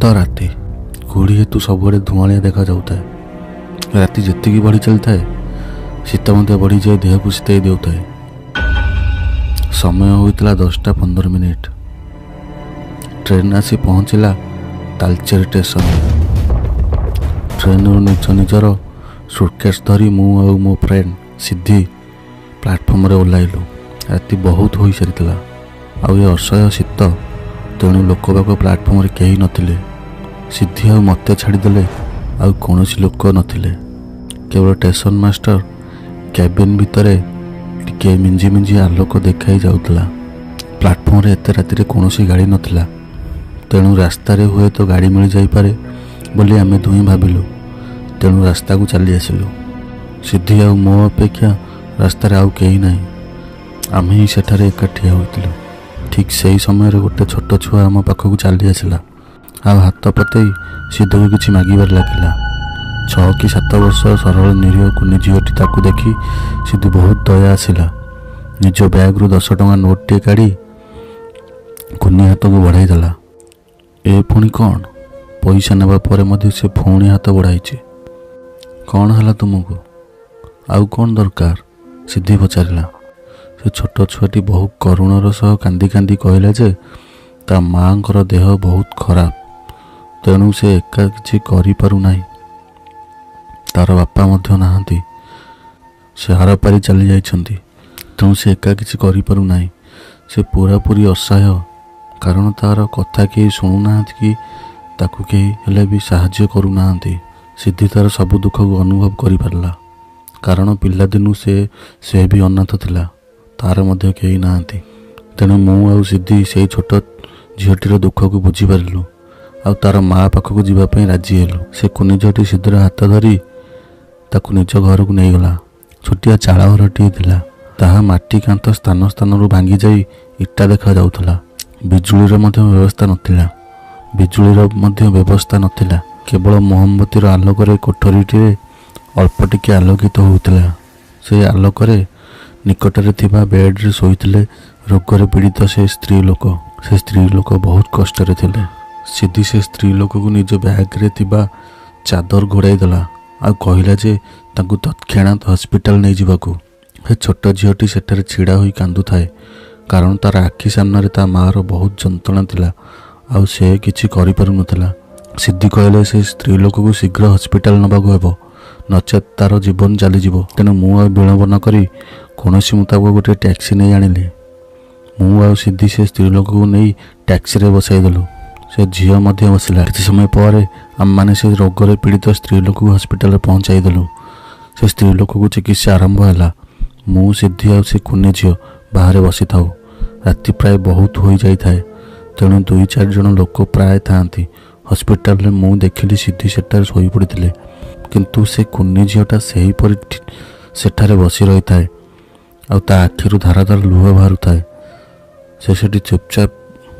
ଶୀତ ରାତି, କୁହୁଡ଼ି ହେତୁ ସବୁଆଡ଼େ ଧୂଆଁଳିଆ ଦେଖାଯାଉଥାଏ। ରାତି ଯେତିକି ବଢ଼ି ଚାଲିଥାଏ, ଶୀତ ମଧ୍ୟ ବଢ଼ିଯାଇ ଦେହକୁ ଶୀତେଇ ଦେଉଥାଏ। ସମୟ ହୋଇଥିଲା 10ଟା 15 ମିନିଟ୍। ଟ୍ରେନ୍ ଆସି ପହଞ୍ଚିଲା ତାଲଚେର ଷ୍ଟେସନରେ। ଟ୍ରେନ୍ରୁ ନିଜ ନିଜର ସୁଟକେସ୍ ଧରି ମୁଁ ଆଉ ମୋ ଫ୍ରେଣ୍ଡ ସିଦ୍ଧି ପ୍ଲାଟଫର୍ମରେ ଓହ୍ଲାଇଲୁ। ରାତି ବହୁତ ହୋଇସାରିଥିଲା ଆଉ ଏ ଅସହ୍ୟ ଶୀତ, ତେଣୁ ଲୋକବାକ ପ୍ଲାଟଫର୍ମରେ କେହି ନଥିଲେ। ସିଦ୍ଧି ଆଉ ମୋତେ ଛାଡ଼ିଦେଲେ ଆଉ କୌଣସି ଲୋକ ନଥିଲେ। କେବଳ ଷ୍ଟେସନ ମାଷ୍ଟର କ୍ୟାବିନ୍ ଭିତରେ ଟିକିଏ ମିଞ୍ଜି ମିଞ୍ଜି ଆଲୋକ ଦେଖାଇ ଯାଉଥିଲା। ପ୍ଲାଟଫର୍ମରେ ଏତେ ରାତିରେ କୌଣସି ଗାଡ଼ି ନଥିଲା, ତେଣୁ ରାସ୍ତାରେ ହୁଏତ ଗାଡ଼ି ମିଳିଯାଇପାରେ ବୋଲି ଆମେ ଦୁହେଁ ଭାବିଲୁ। ତେଣୁ ରାସ୍ତାକୁ ଚାଲି ଆସିଲୁ। ସିଦ୍ଧି ଆଉ ମୋ ଅପେକ୍ଷା ରାସ୍ତାରେ ଆଉ କେହି ନାହିଁ। ଆମେ ହିଁ ସେଠାରେ ଏକା ଠିଆ ହୋଇଥିଲୁ। ଠିକ୍ ସେହି ସମୟରେ ଗୋଟେ ଛୋଟ ଛୁଆ ଆମ ପାଖକୁ ଚାଲି ଆସିଲା ଆଉ ହାତ ପତେଇ ସିଧୁକୁ କିଛି ମାଗିବାରେ ଲାଗିଲା। 6 କି 7 ବର୍ଷ ସରଳ ନିରୀହ କୁନି ଝିଅଟି। ତାକୁ ଦେଖି ସିଧୁ ବହୁତ ଦୟା ଆସିଲା। ନିଜ ବ୍ୟାଗରୁ 10 ଟଙ୍କା ନୋଟଟିଏ କାଢ଼ି କୁନି ହାତକୁ ବଢ଼ାଇ ଦେଲା। ଏ ପୁଣି କ'ଣ? ପଇସା ନେବା ପରେ ମଧ୍ୟ ସେ ପୁଣି ହାତ ବଢ଼ାଇଛି। "କ'ଣ ହେଲା ତୁମକୁ? ଆଉ କ'ଣ ଦରକାର?" ସିଦ୍ଧି ପଚାରିଲା। ସେ ଛୋଟ ଛୁଆଟି ବହୁ କରୁଣର ସହ କାନ୍ଦି କାନ୍ଦି କହିଲା ଯେ ତା ମାଆଙ୍କର ଦେହ ବହୁତ ଖରାପ, ତେଣୁ ସେ ଏକା କିଛି କରିପାରୁନାହିଁ। ତାର ବାପା ମଧ୍ୟ ନାହାନ୍ତି, ସେ ଆରପାରି ଚାଲି ଯାଇଛନ୍ତି। ତେଣୁ ସେ ଏକା କିଛି କରିପାରୁନାହିଁ। ସେ ପୂରାପୂରି ଅସହାୟ, କାରଣ ତାର କଥା କେହି ଶୁଣୁନାହାନ୍ତି କି ତାକୁ କେହି ହେଲେ ବି ସାହାଯ୍ୟ କରୁନାହାନ୍ତି। ସିଦ୍ଧି ତାର ସବୁ ଦୁଃଖକୁ ଅନୁଭବ କରିପାରିଲା, କାରଣ ପିଲାଦିନୁ ସେ ବି ଅନାଥ ଥିଲା। ତାର ମଧ୍ୟ କେହି ନାହାନ୍ତି। ତେଣୁ ମୁଁ ଆଉ ସିଦ୍ଧି ସେଇ ଛୋଟ ଝିଅଟିର ଦୁଃଖକୁ ବୁଝିପାରିଲୁ ଆଉ ତାର ମା ପାଖକୁ ଯିବା ପାଇଁ ରାଜି ହେଲୁ। ସେ କୁନି ଝିଅଟି ସିଦ୍ଧିର ହାତ ଧରି ତାକୁ ନିଜ ଘରକୁ ନେଇଗଲା। ଛୋଟିଆ ଚାଳ ଘରଟିଏ ଥିଲା। ତାହା ମାଟି କାନ୍ଥ ସ୍ଥାନ ସ୍ଥାନରୁ ଭାଙ୍ଗିଯାଇ ଇଟା ଦେଖାଯାଉଥିଲା। ବିଜୁଳିର ମଧ୍ୟ ବ୍ୟବସ୍ଥା ନଥିଲା। ବିଜୁଳିର ମଧ୍ୟ ବ୍ୟବସ୍ଥା ନଥିଲା। କେବଳ ମହମବତୀର ଆଲୋକରେ କୋଠରୀଟିରେ ଅଳ୍ପ ଟିକେ ଆଲୋକିତ ହେଉଥିଲା। ସେ ଆଲୋକରେ ନିକଟରେ ଥିବା ବେଡ୍ରେ ଶୋଇଥିଲେ ରୋଗରେ ପୀଡ଼ିତ ସେ ସ୍ତ୍ରୀ ଲୋକ। ସେ ସ୍ତ୍ରୀ ଲୋକ ବହୁତ କଷ୍ଟରେ ଥିଲେ। ସିଦ୍ଧି ସେ ସ୍ତ୍ରୀ ଲୋକକୁ ନିଜ ବ୍ୟାଗରେ ଥିବା ଚାଦର ଘୋଡ଼ାଇ ଦେଲା ଆଉ କହିଲା ଯେ ତାଙ୍କୁ ତତ୍କ୍ଷଣାତ୍ ହସ୍ପିଟାଲ ନେଇଯିବାକୁ। ସେ ଛୋଟ ଝିଅଟି ସେଠାରେ ଛିଡ଼ା ହୋଇ କାନ୍ଦୁଥାଏ, କାରଣ ତାର ଆଖି ସାମ୍ନାରେ ତା ମାଆର ବହୁତ ଯନ୍ତ୍ରଣା ଥିଲା ଆଉ ସେ କିଛି କରିପାରୁନଥିଲା। ସିଦ୍ଧି କହିଲେ, ସେ ସ୍ତ୍ରୀ ଲୋକକୁ ଶୀଘ୍ର ହସ୍ପିଟାଲ ନେବାକୁ ହେବ, ନଚେତ୍ ତାର ଜୀବନ ଚାଲିଯିବ। ତେଣୁ ମୁଁ ଆଉ ବିଳମ୍ବ ନ କରି କୌଣସି ମୁତାବକ ଗୋଟିଏ ଟ୍ୟାକ୍ସି ନେଇ ଆଣିଲି। ମୁଁ ଆଉ ସିଦ୍ଧି ସେ ସ୍ତ୍ରୀ ଲୋକକୁ ନେଇ ଟ୍ୟାକ୍ସିରେ ବସାଇଦେଲୁ। ସେ ଝିଅ ମଧ୍ୟ ବସିଲା। କିଛି ସମୟ ପରେ ଆମେମାନେ ସେ ରୋଗରେ ପୀଡ଼ିତ ସ୍ତ୍ରୀ ଲୋକକୁ ହସ୍ପିଟାଲରେ ପହଞ୍ଚାଇଦେଲୁ। ସେ ସ୍ତ୍ରୀ ଲୋକକୁ ଚିକିତ୍ସା ଆରମ୍ଭ ହେଲା। ମୁଁ, ସିଦ୍ଧି ଆଉ ସେ କୁନି ଝିଅ ବାହାରେ ବସିଥାଉ। ରାତି ପ୍ରାୟ ବହୁତ ହୋଇଯାଇଥାଏ, ତେଣୁ ଦୁଇ ଚାରି ଜଣ ଲୋକ ପ୍ରାୟ ଥାଆନ୍ତି ହସ୍ପିଟାଲରେ। ମୁଁ ଦେଖିଲି ସିଦ୍ଧି ସେଠାରେ ଶୋଇପଡ଼ିଥିଲେ, କିନ୍ତୁ ସେ କୁନି ଝିଅଟା ସେହିପରି ସେଠାରେ ବସି ରହିଥାଏ ଆଉ ତା ଆଖିରୁ ଧାର ଧାର ଲୁହ ବାହାରୁଥାଏ। ସେ ସେଠି ଚୁପଚାପ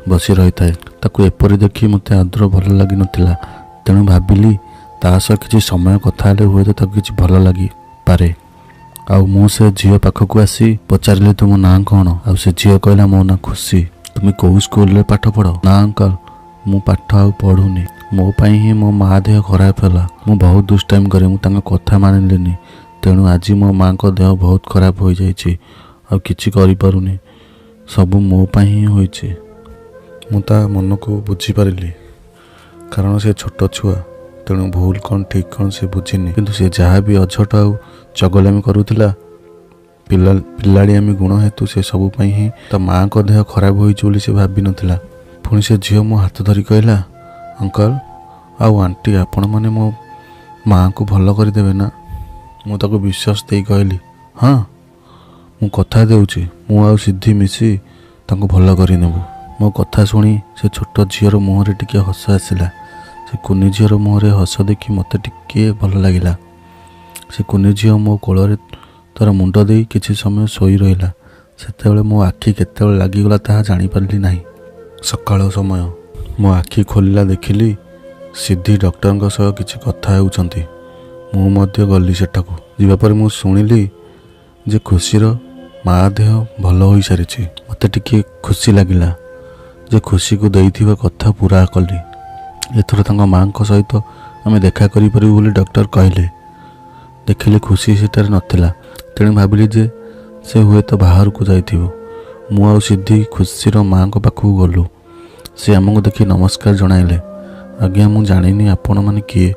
ବସି ରହିଥାଏ। ତାକୁ ଏପରି ଦେଖି ମୋତେ ଆଦୌ ଭଲ ଲାଗିନଥିଲା। ତେଣୁ ଭାବିଲି ତା ସହ କିଛି ସମୟ କଥା ହେଲେ ହୁଏତ ତାକୁ କିଛି ଭଲ ଲାଗିପାରେ। ଆଉ ମୁଁ ସେ ଝିଅ ପାଖକୁ ଆସି ପଚାରିଲି, "ତୁମ ନାଁ କ'ଣ?" ଆଉ ସେ ଝିଅ କହିଲା, "ମୋ ନାଁ ଖୁସି।" "ତୁମେ କେଉଁ ସ୍କୁଲରେ ପାଠ ପଢ଼?" "ନା ଅଙ୍କଲ, ମୁଁ ପାଠ ଆଉ ପଢ଼ୁନି। ମୋ ପାଇଁ ହିଁ ମୋ ମା ଦେହ ଖରାପ ହେଲା। ମୁଁ ବହୁତ ଦୁଷ୍ଟାମି କରେ। ମୁଁ ତାଙ୍କ କଥା ମାନିଲିନି, ତେଣୁ ଆଜି ମୋ ମାଙ୍କ ଦେହ ବହୁତ ଖରାପ ହୋଇଯାଇଛି ଆଉ କିଛି କରିପାରୁନି। ସବୁ ମୋ ପାଇଁ ହିଁ ହୋଇଛି।" ମୁଁ ତା ମନକୁ ବୁଝିପାରିଲି, କାରଣ ସେ ଛୋଟ ଛୁଆ, ତେଣୁ ଭୁଲ କ'ଣ ଠିକ୍ କ'ଣ ସେ ବୁଝିନି। କିନ୍ତୁ ସେ ଯାହା ବି ଅଝଟ ଆଉ ଚଗଲାମି କରୁଥିଲା, ପିଲାଳିଆମି ଗୁଣ ହେତୁ ସେ ସବୁ ପାଇଁ ହିଁ ତା ମାଙ୍କ ଦେହ ଖରାପ ହୋଇଛି ବୋଲି ସେ ଭାବିନଥିଲା। ପୁଣି ସେ ଝିଅ ମୋ ହାତ ଧରି କହିଲା, "ଅଙ୍କଲ ଆଉ ଆଣ୍ଟି, ଆପଣମାନେ ମୋ ମାଆଙ୍କୁ ଭଲ କରିଦେବେ ନା?" ମୁଁ ତାକୁ ବିଶ୍ୱାସ ଦେଇ କହିଲି, "ହଁ, ମୁଁ କଥା ଦେଉଛି, ମୁଁ ଆଉ ସିଦ୍ଧି ମିଶି ତାଙ୍କୁ ଭଲ କରିନେବୁ।" ମୋ କଥା ଶୁଣି ସେ ଛୋଟ ଝିଅର ମୁହଁରେ ଟିକେ ହସ ଆସିଲା। ସେ କୁନି ଝିଅର ମୁହଁରେ ହସ ଦେଖି ମୋତେ ଟିକିଏ ଭଲ ଲାଗିଲା। ସେ କୁନି ଝିଅ ମୋ କୋଳରେ ତାର ମୁଣ୍ଡ ଦେଇ କିଛି ସମୟ ଶୋଇ ରହିଲା। ସେତେବେଳେ ମୋ ଆଖି କେତେବେଳେ ଲାଗିଗଲା, ତାହା ଜାଣିପାରିଲି ନାହିଁ। ସକାଳ ସମୟ। ମୋ ଆଖି ଖୋଲିଲା, ଦେଖିଲି ସିଦ୍ଧି ଡକ୍ଟରଙ୍କ ସହ କିଛି କଥା ହେଉଛନ୍ତି। ମୁଁ ମଧ୍ୟ ଗଲି ସେଠାକୁ। ଯିବା ପରେ ମୁଁ ଶୁଣିଲି ଯେ ଖୁସିର ମା ଦେହ ଭଲ ହୋଇସାରିଛି। ମୋତେ ଟିକିଏ ଖୁସି ଲାଗିଲା ଯେ ଖୁସିକୁ ଦେଇଥିବା କଥା ପୂରା କଲି। ଏଥର ତାଙ୍କ ମାଆଙ୍କ ସହିତ ଆମେ ଦେଖା କରିପାରିବୁ ବୋଲି ଡକ୍ଟର କହିଲେ। ଦେଖିଲି ଖୁସି ସେଠାରେ ନଥିଲା, ତେଣୁ ଭାବିଲି ଯେ ସେ ହୁଏତ ବାହାରକୁ ଯାଇଥିବ। ମୁଁ ଆଉ ସିଦ୍ଧି ଖୁସିର ମାଆଙ୍କ ପାଖକୁ ଗଲୁ। ସେ ଆମକୁ ଦେଖି ନମସ୍କାର ଜଣାଇଲେ। ଆଜ୍ଞା, ମୁଁ ଜାଣିନି ଆପଣମାନେ କିଏ,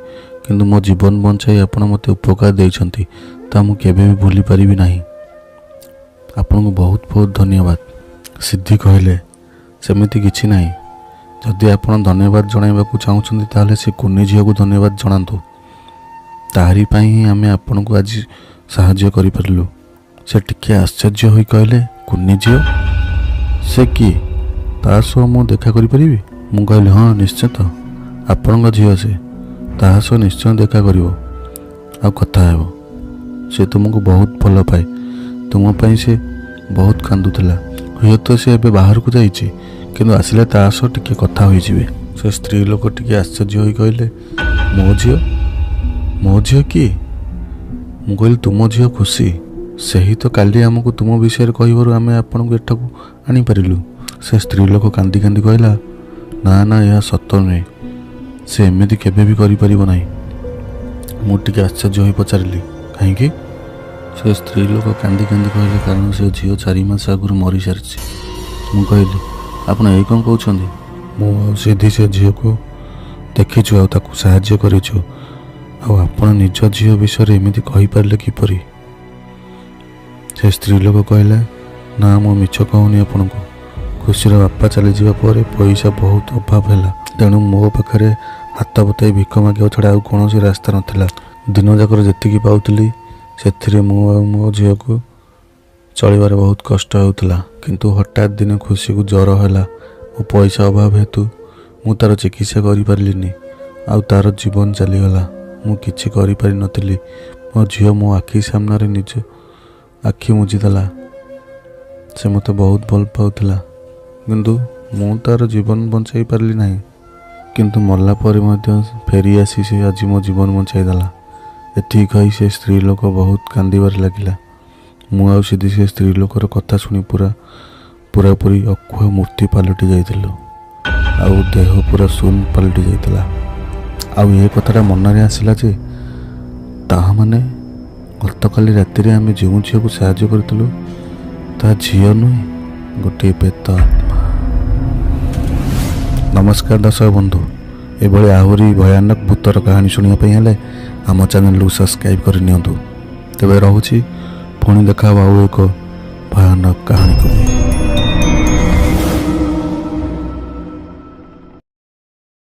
କିନ୍ତୁ ମୋ ଜୀବନ ବଞ୍ଚାଇ ଆପଣ ମୋତେ ଉପକାର ଦେଇଛନ୍ତି, ତା ମୁଁ କେବେ ବି ଭୁଲି ପାରିବି ନାହିଁ। ଆପଣଙ୍କୁ ବହୁତ ବହୁତ ଧନ୍ୟବାଦ। ସିଦ୍ଧି କହିଲେ, ସେମିତି କିଛି ନାହିଁ। ଯଦି ଆପଣ ଧନ୍ୟବାଦ ଜଣାଇବାକୁ ଚାହୁଁଛନ୍ତି ତାହେଲେ ସେ କୁନି ଝିଅକୁ ଧନ୍ୟବାଦ ଜଣାନ୍ତୁ। ତାହାରି ପାଇଁ ହିଁ ଆମେ ଆପଣଙ୍କୁ ଆଜି ସାହାଯ୍ୟ କରିପାରିଲୁ। ସେ ଟିକିଏ ଆଶ୍ଚର୍ଯ୍ୟ ହୋଇ କହିଲେ, କୁନି ଝିଅ? ସେ କିଏ? ତା ସହ ମୁଁ ଦେଖା କରିପାରିବି? ମୁଁ କହିଲି, ହଁ ନିଶ୍ଚିତ, ଆପଣଙ୍କ ଝିଅ ସେ। ତାହା ସହ ନିଶ୍ଚୟ ଦେଖା କରିବ ଆଉ କଥା ହେବ। ସେ ତୁମକୁ ବହୁତ ଭଲ ପାଏ। ତୁମ ପାଇଁ ସେ ବହୁତ କାନ୍ଦୁଥିଲା। ହୁଏତ ସେ ଏବେ ବାହାରକୁ ଯାଇଛି, କିନ୍ତୁ ଆସିଲେ ତା ସହ ଟିକେ କଥା ହୋଇଯିବେ। ସେ ସ୍ତ୍ରୀ ଲୋକ ଟିକେ ଆଶ୍ଚର୍ଯ୍ୟ ହୋଇ କହିଲେ, ମୋ ଝିଅ? ମୋ ଝିଅ କିଏ? ମୁଁ କହିଲି, ତୁମ ଝିଅ ଖୁସି। ସେହି ତ କାଲି ଆମକୁ ତୁମ ବିଷୟରେ କହିବାରୁ ଆମେ ଆପଣଙ୍କୁ ଏଠାକୁ ଆଣିପାରିଲୁ। ସେ ସ୍ତ୍ରୀ ଲୋକ କାନ୍ଦି କାନ୍ଦି କହିଲା, ନା ନା, ଏହା ସତ ନୁହେଁ। ସେ ଏମିତି କେବେ ବି କରିପାରିବ ନାହିଁ। ମୁଁ ଟିକେ ଆଶ୍ଚର୍ଯ୍ୟ ହୋଇ ପଚାରିଲି, କାହିଁକି? ସେ ସ୍ତ୍ରୀ ଲୋକ କାନ୍ଦି କାନ୍ଦି କହିଲେ, କାରଣ ସେ ଝିଅ 4 ମାସ ଆଗରୁ ମରିସାରିଛି। ମୁଁ କହିଲି, ଆପଣ ଏଇ କ'ଣ କହୁଛନ୍ତି? ମୁଁ ଆଉ ସିଦ୍ଧି ସେ ଝିଅକୁ ଦେଖିଛୁ ଆଉ ତାକୁ ସାହାଯ୍ୟ କରିଛୁ, ଆଉ ଆପଣ ନିଜ ଝିଅ ବିଷୟରେ ଏମିତି କହିପାରିଲେ କିପରି? ସେ ସ୍ତ୍ରୀ ଲୋକ କହିଲା, ନା, ମୁଁ ମିଛ କହୁନି ଆପଣଙ୍କୁ। ଖୁସିର ବାପା ଚାଲିଯିବା ପରେ ପଇସା ବହୁତ ଅଭାବ ହେଲା, ତେଣୁ ମୋ ପାଖରେ ହାତ ବତାଇ ଭିକ ମାଗିବା ଛଡ଼ା ଆଉ କୌଣସି ରାସ୍ତା ନଥିଲା। ଦିନଯାକର ଯେତିକି ପାଉଥିଲି ସେଥିରେ ମୁଁ ଆଉ ମୋ ଝିଅକୁ ଚଳିବାରେ ବହୁତ କଷ୍ଟ ହେଉଥିଲା। କିନ୍ତୁ ହଠାତ୍ ଦିନେ ଖୁସିକୁ ଜ୍ୱର ହେଲା ଓ ପଇସା ଅଭାବ ହେତୁ ମୁଁ ତା'ର ଚିକିତ୍ସା କରିପାରିଲିନି ଆଉ ତା'ର ଜୀବନ ଚାଲିଗଲା। ମୁଁ କିଛି କରିପାରିନଥିଲି। ମୋ ଝିଅ ମୋ ଆଖି ସାମ୍ନାରେ ନିଜ ଆଖି ମୁଜିଦେଲା। ସେ ମୋତେ ବହୁତ ଭଲ ପାଉଥିଲା, କିନ୍ତୁ ମୁଁ ତା'ର ଜୀବନ ବଞ୍ଚାଇ ପାରିଲି ନାହିଁ। କିନ୍ତୁ ମଲା ପରେ ମଧ୍ୟ ଫେରି ଆସି ସେ ଆଜି ମୋ ଜୀବନ ବଞ୍ଚାଇଦେଲା। ଏତିକି କହି ସେ ସ୍ତ୍ରୀ ଲୋକ ବହୁତ କାନ୍ଦିବାରେ ଲାଗିଲା। ମୁଁ ଆଉ ସିଦ୍ଧି ସେ ସ୍ତ୍ରୀ ଲୋକର କଥା ଶୁଣି ପୁରାପୁରି ଅକୁହା ମୂର୍ତ୍ତି ପାଲଟି ଯାଇଥିଲୁ ଆଉ ଦେହ ପୁରା ଶୂନ ପାଲଟି ଯାଇଥିଲା। ଆଉ ଏ କଥାଟା ମନରେ ଆସିଲା ଯେ ତାହା ମାନେ ଗତକାଲି ରାତିରେ ଆମେ ଯେଉଁ ଝିଅକୁ ସାହାଯ୍ୟ କରିଥିଲୁ ତା ଝିଅ ନୁହେଁ, ଗୋଟିଏ ପ୍ରେତ ଆତ୍ମା। ନମସ୍କାର ଦର୍ଶକ ବନ୍ଧୁ, ଏଭଳି ଆହୁରି ଭୟାନକ ଭୂତର କାହାଣୀ ଶୁଣିବା ପାଇଁ ହେଲେ ଆମ ଚ୍ୟାନେଲକୁ ସବସ୍କ୍ରାଇବ୍ କରିନିଅନ୍ତୁ। ତେବେ ରହୁଛି, ପୁଣି ଦେଖା ହେବ ଆଉ ଏକ ଭୟାନକ କାହାଣୀକୁ।